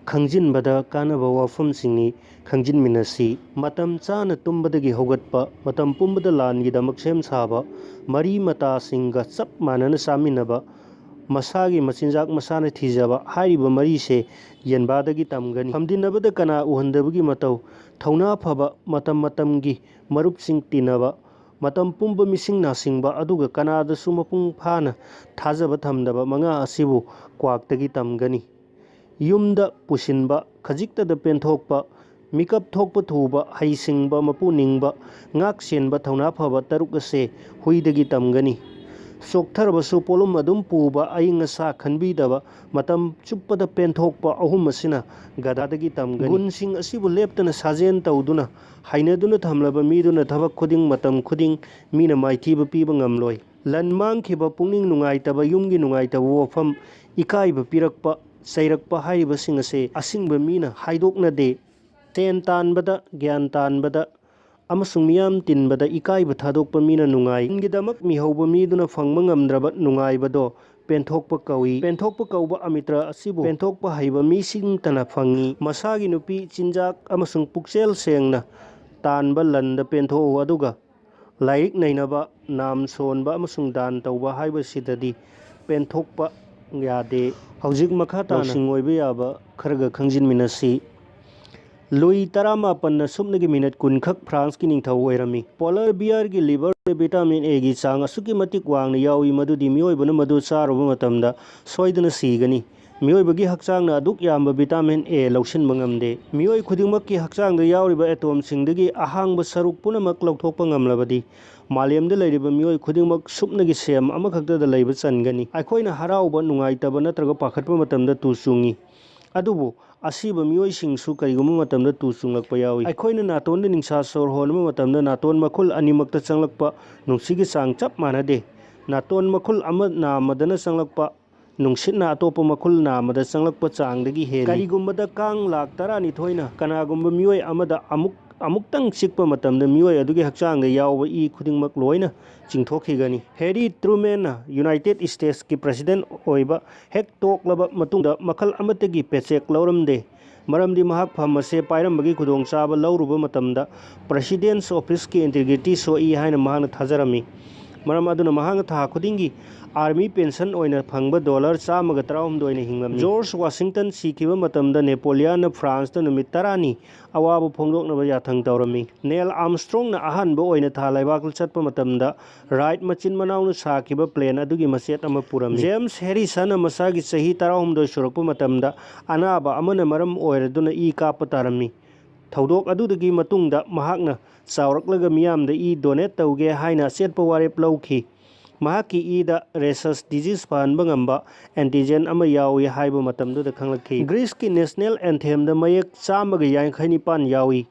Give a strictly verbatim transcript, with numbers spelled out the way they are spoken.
ꯈꯪꯖꯤꯟꯕꯗ ꯀꯥꯟꯅꯕ ꯋꯥꯐꯝꯁꯤꯡꯅꯤ꯫ ꯈꯪꯖꯤꯟꯃꯤꯟꯅꯁꯤ꯫ ꯃꯇꯝ ꯆꯥꯅ ꯇꯨꯝꯕꯗꯒꯤ ꯍꯧꯒꯠꯄ, ꯃꯇꯝ ꯄꯨꯝꯕꯗ ꯂꯥꯟꯒꯤꯗꯃꯛ ꯁꯦꯝ ꯁꯥꯕ, ꯃꯔꯤ ꯃꯇꯥꯁꯤꯡꯒ ꯆꯞ ꯃꯥꯟꯅꯅ ꯆꯥꯃꯤꯟꯅꯕ, ꯃꯁꯥꯒꯤ ꯃꯆꯤꯟꯖꯥꯛ ꯃꯁꯥꯅ ꯊꯤꯖꯕ ꯍꯥꯏꯔꯤꯕ ꯃꯔꯤꯁꯦ ꯌꯦꯟꯕꯥꯗꯒꯤ ꯇꯝꯒꯅꯤ꯫ ꯐꯝꯗꯤꯟꯅꯕꯗ ꯀꯅꯥ ꯎꯍꯟꯗꯕꯒꯤ ꯃꯇꯧ, ꯊꯧꯅꯥ ꯐꯕ, ꯃꯇꯝ ꯃꯇꯝꯒꯤ ꯃꯔꯨꯞꯁꯤꯡ ꯇꯤꯟꯅꯕ, ꯃꯇꯝ ꯄꯨꯝꯕ ꯃꯤꯁꯤꯡ ꯅꯥꯁꯤꯡꯕ, ꯑꯗꯨꯒ ꯀꯅꯥꯗꯁꯨ ꯃꯄꯨꯡ ꯐꯥꯅ ꯊꯥꯖꯕ ꯊꯝꯗꯕ ꯃꯉꯥ ꯑꯁꯤꯕꯨ ꯀ꯭ꯋꯥꯛꯇꯒꯤ ꯇꯝꯒꯅꯤ꯫ ꯌꯨꯝꯗ ꯄꯨꯁꯤꯟꯕ, ꯈꯖꯤꯛꯇꯗ ꯄꯦꯟꯊꯣꯛꯄ, ꯃꯤꯀꯞ ꯊꯣꯛꯄ ꯊꯨꯕ, ꯍꯩꯁꯤꯡꯕ, ꯃꯄꯨ ꯅꯤꯡꯕ, ꯉꯥꯛ ꯁꯦꯟꯕ, ꯊꯧꯅꯥ ꯐꯕ ꯇꯔꯨꯛ ꯑꯁꯦ ꯍꯨꯏꯗꯒꯤ ꯇꯝꯒꯅꯤ꯫ ꯆꯣꯛꯊꯔꯕꯁꯨ ꯄꯣꯠꯂꯨꯝ ꯑꯗꯨꯝ ꯄꯨꯕ, ꯑꯏꯪ ꯑꯁꯥ ꯈꯟꯕꯤꯗꯕ, ꯃꯇꯝ ꯆꯨꯞꯄꯗ ꯄꯦꯟꯊꯣꯛꯄ ꯑꯍꯨꯝ ꯑꯁꯤꯅ ꯒꯙꯥꯗꯒꯤ ꯇꯝꯒꯅꯤ꯫ ꯒꯨꯟꯁꯤꯡ ꯑꯁꯤꯕꯨ ꯂꯦꯞꯇꯅ ꯁꯥꯖꯦꯟ ꯇꯧꯗꯨꯅ ꯍꯩꯅꯗꯨꯅ ꯊꯝꯂꯕ ꯃꯤꯗꯨꯅ ꯊꯕꯛ ꯈꯨꯗꯤꯡ, ꯃꯇꯝ ꯈꯨꯗꯤꯡ ꯃꯤꯅ ꯃꯥꯏꯊꯤꯕ ꯄꯤꯕ ꯉꯝꯂꯣꯏ꯫ ꯂꯟ ꯃꯥꯡꯈꯤꯕ, ꯄꯨꯛꯅꯤꯡ ꯅꯨꯡꯉꯥꯏꯇꯕ, ꯌꯨꯝꯒꯤ ꯅꯨꯡꯉꯥꯏꯇꯕ ꯋꯥꯐꯝ, ꯏꯀꯥꯏꯕ ꯄꯤꯔꯛꯄ, ꯆꯩꯔꯛꯄ ꯍꯥꯏꯔꯤꯕꯁꯤꯡ ꯑꯁꯦ ꯑꯁꯤꯡꯕ ꯃꯤꯅ ꯍꯥꯏꯗꯣꯛꯅꯗꯦ꯫ ꯁꯦꯟ ꯇꯥꯟꯕꯗ, ꯒ꯭ꯌꯥꯟ ꯇꯥꯟꯕꯗ ꯑꯃꯁꯨꯡ ꯃꯤꯌꯥꯝ ꯇꯤꯟꯕꯗ ꯏꯀꯥꯏꯕ ꯊꯥꯗꯣꯛꯄ ꯃꯤꯅ ꯅꯨꯡꯉꯥꯏ꯫ ꯒꯤꯗꯃꯛ ꯃꯤꯍꯧꯕ ꯃꯤꯗꯨꯅ ꯐꯪꯕ ꯉꯝꯗ꯭ꯔꯕ ꯅꯨꯡꯉꯥꯏꯕꯗꯣ ꯄꯦꯟꯊꯣꯛꯄ ꯀꯧꯏ꯫ ꯄꯦꯟꯊꯣꯛꯄ ꯀꯧꯕ ꯑꯃꯤꯇ꯭ꯔ ꯑꯁꯤꯕꯨ ꯄꯦꯟꯊꯣꯛꯄ ꯍꯩꯕ ꯃꯤꯁꯤꯡꯇꯅ ꯐꯪꯏ꯫ ꯃꯁꯥꯒꯤ ꯅꯨꯄꯤ ꯆꯤꯟꯖꯥꯛ ꯑꯃꯁꯨꯡ ꯄꯨꯛꯆꯦꯜ ꯁꯦꯡꯅ ꯇꯥꯟꯕ ꯂꯟꯗ ꯄꯦꯟꯊꯣꯛꯎ, ꯑꯗꯨꯒ ꯂꯥꯏꯔꯤꯛ ꯅꯩꯅꯕ, ꯅꯥꯝ ꯁꯣꯟꯕ ꯑꯃꯁꯨꯡ ꯗꯥꯟ ꯇꯧꯕ ꯍꯥꯏꯕꯁꯤꯗꯗꯤ ꯄꯦꯟꯊꯣꯛꯄ ꯌꯥꯗꯦ꯫ ꯍꯧꯖꯤꯛ ꯃꯈꯥ ꯇꯥꯅ ꯂꯧꯁꯤꯡ ꯑꯣꯏꯕ ꯌꯥꯕ ꯈꯔꯒ ꯈꯪꯖꯤꯟꯃꯤꯟꯅꯁꯤ꯫ ꯂꯨꯏ ꯇꯔꯥꯃꯥꯄꯟꯅ ꯁꯨꯞꯅꯒꯤ ꯃꯤꯅꯠ ꯀꯨꯟꯈꯛ ꯐ꯭ꯔꯥꯟꯁꯀꯤ ꯅꯤꯡꯊꯧ ꯑꯣꯏꯔꯝꯃꯤ꯫ ꯄꯣꯂꯔ ꯕꯤꯌꯔꯒꯤ ꯂꯤꯚꯔꯗ ꯚꯤꯇꯥꯃꯤꯟ ꯑꯦꯒꯤ ꯆꯥꯡ ꯑꯁꯨꯛꯀꯤ ꯃꯇꯤꯛ ꯋꯥꯡꯅ ꯌꯥꯎꯏ, ꯃꯗꯨꯗꯤ ꯃꯤꯑꯣꯏꯕꯅ ꯃꯗꯨ ꯆꯥꯔꯨꯕ ꯃꯇꯝꯗ ꯁꯣꯏꯗꯅ ꯁꯤꯒꯅꯤ꯫ ꯃꯤꯑꯣꯏꯕꯒꯤ ꯍꯛꯆꯥꯡꯅ ꯑꯗꯨꯛ ꯌꯥꯝꯕ ꯚꯤꯇꯥꯃꯤꯟ ꯑꯦ ꯂꯧꯁꯤꯟꯕ ꯉꯝꯗꯦ꯫ ꯃꯤꯑꯣꯏ ꯈꯨꯗꯤꯡꯃꯛꯀꯤ ꯍꯛꯆꯥꯡꯗ ꯌꯥꯎꯔꯤꯕ ꯑꯦꯇꯣꯝꯁꯤꯡꯗꯒꯤ ꯑꯍꯥꯡꯕ ꯁꯔꯨꯛ ꯄꯨꯝꯅꯃꯛ ꯂꯧꯊꯣꯛꯄ ꯉꯝꯂꯕꯗꯤ, ꯃꯥꯂꯦꯝꯗ ꯂꯩꯔꯤꯕ ꯃꯤꯑꯣꯏ ꯈꯨꯗꯤꯡꯃꯛ ꯁꯨꯞꯅꯒꯤ ꯁꯦꯝ ꯑꯃꯈꯛꯇꯗ ꯂꯩꯕ ꯆꯟꯒꯅꯤ꯫ ꯑꯩꯈꯣꯏꯅ ꯍꯔꯥꯎꯕ, ꯅꯨꯡꯉꯥꯏꯇꯕ ꯅꯠꯇ꯭ꯔꯒ ꯄꯥꯈꯠꯄ ꯃꯇꯝꯗ ꯇꯨ ꯆꯨꯡꯏ꯫ ꯑꯗꯨꯕꯨ ꯑꯁꯤꯕ ꯃꯤꯑꯣꯏꯁꯤꯡꯁꯨ ꯀꯔꯤꯒꯨꯝꯕ ꯃꯇꯝꯗ ꯇꯨ ꯆꯨꯡꯂꯛꯄ ꯌꯥꯎꯏ꯫ ꯑꯩꯈꯣꯏꯅ ꯅꯥꯇꯣꯟꯗ ꯅꯤꯡꯁꯥ ꯁꯣꯔ ꯍꯣꯟꯕ ꯃꯇꯝꯗ ꯅꯥꯇꯣꯟ ꯃꯈꯨꯜ ꯑꯅꯤꯃꯛꯇ ꯆꯪꯂꯛꯄ ꯅꯨꯡꯁꯤꯠꯀꯤ ꯆꯥꯡ ꯆꯞ ꯃꯥꯟꯅꯗꯦ꯫ ꯅꯥꯇꯣꯟ ꯃꯈꯨꯜ ꯑꯃ ꯅꯥꯝꯃꯗꯅ ꯆꯪꯂꯛꯄ ꯅꯨꯡꯁꯤꯠꯅ ꯑꯇꯣꯞꯄ ꯃꯈꯨꯜ ꯅꯥꯝꯃꯗ ꯆꯪꯂꯛꯄ ꯆꯥꯡꯗꯒꯤ ꯍꯦꯜꯂꯤ꯫ ꯀꯔꯤꯒꯨꯝꯕꯗ ꯀꯥꯡ ꯂꯥꯈ ꯇꯔꯥꯅꯤꯊꯣꯏꯅ ꯀꯅꯥꯒꯨꯝꯕ ꯃꯤꯑꯣꯏ ꯑꯃꯗ ꯑꯃꯨꯛ ꯑꯃꯨꯛꯇꯪ ꯆꯤꯛꯄ ꯃꯇꯝꯗ ꯃꯤꯑꯣꯏ ꯑꯗꯨꯒꯤ ꯍꯛꯆꯥꯡꯗ ꯌꯥꯎꯕ ꯏ ꯈꯨꯗꯤꯡꯃꯛ ꯂꯣꯏꯅ ꯆꯤꯡꯊꯣꯛꯈꯤꯒꯅꯤ꯫ ꯍꯦꯔꯤ ꯇ꯭ꯔꯨꯃꯦꯟꯅ ꯌꯨꯅꯥꯏꯇꯦꯗ ꯁ꯭ꯇꯦꯠꯁꯀꯤ ꯄ꯭ꯔꯦꯁꯤꯗꯦꯟꯠ ꯑꯣꯏꯕ ꯍꯦꯛ ꯇꯣꯛꯂꯕ ꯃꯇꯨꯡꯗ ꯃꯈꯜ ꯑꯃꯠꯇꯒꯤ ꯄꯦꯆꯦꯛ ꯂꯧꯔꯝꯗꯦ, ꯃꯔꯝꯗꯤ ꯃꯍꯥꯛ ꯐꯝ ꯑꯁꯦ ꯄꯥꯏꯔꯝꯕꯒꯤ ꯈꯨꯗꯣꯡꯆꯥꯕ ꯂꯧꯔꯨꯕ ꯃꯇꯝꯗ ꯄ꯭ꯔꯦꯁꯤꯗꯦꯟꯠꯁ ꯑꯣꯐꯤꯁꯀꯤ ꯏꯟꯇꯤꯒ꯭ꯔꯤꯇꯤ ꯁꯣꯛꯏ ꯍꯥꯏꯅ ꯃꯍꯥꯛꯅ ꯊꯥꯖꯔꯝꯃꯤ꯫ ꯃꯔꯝ ꯑꯗꯨꯅ ꯃꯍꯥꯛꯅ ꯊꯥ ꯈꯨꯗꯤꯡꯒꯤ ꯑꯥꯔꯃꯤ ꯄꯦꯟꯁꯟ ꯑꯣꯏꯅ ꯐꯪꯕ ꯗꯣꯂꯔ ꯆꯥꯝꯃꯒ ꯇꯔꯥꯍꯨꯝꯗꯣꯏꯅ ꯍꯤꯡꯂꯝꯃꯤ꯫ ꯖꯣꯔꯖ ꯋꯥꯁꯤꯡꯇꯟ ꯁꯤꯈꯤꯕ ꯃꯇꯝꯗ ꯅꯦꯄꯣꯂꯤꯌꯥꯟꯅ ꯐ꯭ꯔꯥꯟꯁꯇ ꯅꯨꯃꯤꯠ ꯇꯔꯥꯅꯤ ꯑꯋꯥꯕ ꯐꯣꯡꯗꯣꯛꯅꯕ ꯌꯥꯊꯪ ꯇꯧꯔꯝꯃꯤ꯫ ꯅꯦꯜ ꯑꯥꯔꯝꯁꯇ꯭ꯔꯣꯡꯅ ꯑꯍꯥꯟꯕ ꯑꯣꯏꯅ ꯊꯥ ꯂꯩꯕꯥꯛꯇ ꯆꯠꯄ ꯃꯇꯝꯗ ꯔꯥꯏꯠ ꯃꯆꯤꯟ ꯃꯅꯥꯎꯅ ꯁꯥꯈꯤꯕ ꯄ꯭ꯂꯦꯟ ꯑꯗꯨꯒꯤ ꯃꯆꯦꯠ ꯑꯃ ꯄꯨꯔꯝꯃꯤ꯫ ꯖꯦꯝꯁ ꯍꯦꯔꯤꯁꯟꯅ ꯃꯁꯥꯒꯤ ꯆꯍꯤ ꯇꯔꯥꯍꯨꯝꯗꯣꯏ ꯁꯨꯔꯛꯄ ꯃꯇꯝꯗ ꯑꯅꯥꯕ ꯑꯃꯅ ꯃꯔꯝ ꯑꯣꯏꯔꯗꯨꯅ ꯏ ꯀꯥꯞꯄ ꯇꯥꯔꯝꯃꯤ꯫ ꯊꯧꯗꯣꯛ ꯑꯗꯨꯗꯒꯤ ꯃꯇꯨꯡꯗ ꯃꯍꯥꯛꯅ ꯆꯥꯎꯔꯛꯂꯒ ꯃꯤꯌꯥꯝꯗ ꯏ ꯗꯣꯅꯦꯠ ꯇꯧꯒꯦ ꯍꯥꯏꯅ ꯑꯆꯦꯠꯄ ꯋꯥꯔꯦꯞ ꯂꯧꯈꯤ꯫ ꯃꯍꯥꯛꯀꯤ ꯏꯗ ꯔꯦꯁꯁ ꯗꯤꯖꯤꯁ ꯐꯍꯟꯕ ꯉꯝꯕ ꯑꯦꯟꯇꯤꯖꯦꯟ ꯑꯃ ꯌꯥꯎꯏ ꯍꯥꯏꯕ ꯃꯇꯝꯗꯨꯗ ꯈꯪꯂꯛꯈꯤ꯫ ꯒ꯭ꯔꯤꯁꯀꯤ ꯅꯦꯁꯅꯦꯜ ꯑꯦꯟꯊꯦꯝꯗ ꯃꯌꯦꯛ ꯆꯥꯝꯃꯒ ꯌꯥꯡꯈꯩ ꯅꯤꯄꯥꯟ ꯌꯥꯎꯏ꯫